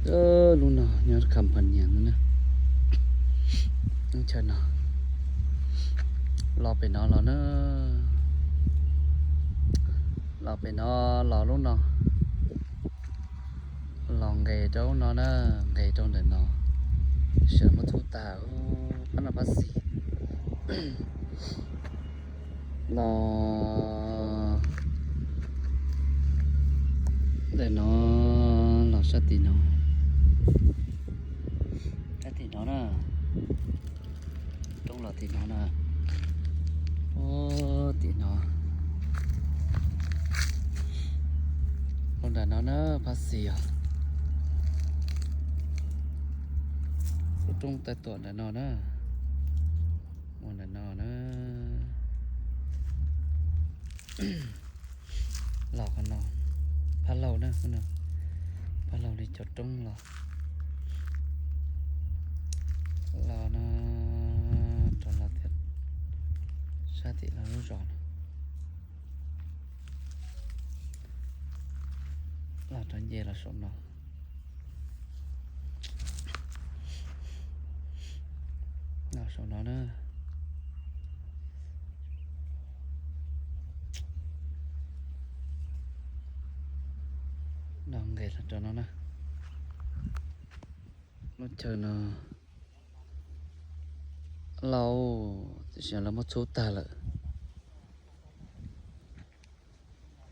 Lub no nyob company no na. Lub chaw no, los pem no los na, los pem no, los lub no, los nqes rau lub no na, nqes rau ntawm no, sawv muab txhub tag, phab no phab xis. Los ntawm no, los sab tim no, sab tim no na, roob los tim no na, ub tim no, los ntawm no na, phab xis os, lub roob tais tuam ntawm no na, mus ntawm no na. Los qhov no, phab laug na, phab laug li cov roob los, los no, rov los thiab, sab tim no lub zos no, los rov nce los saum no, los saum no na. Los nqes los rau no na. Lub chaw no lauj, tiam sis lawv muab txhub tag lawm.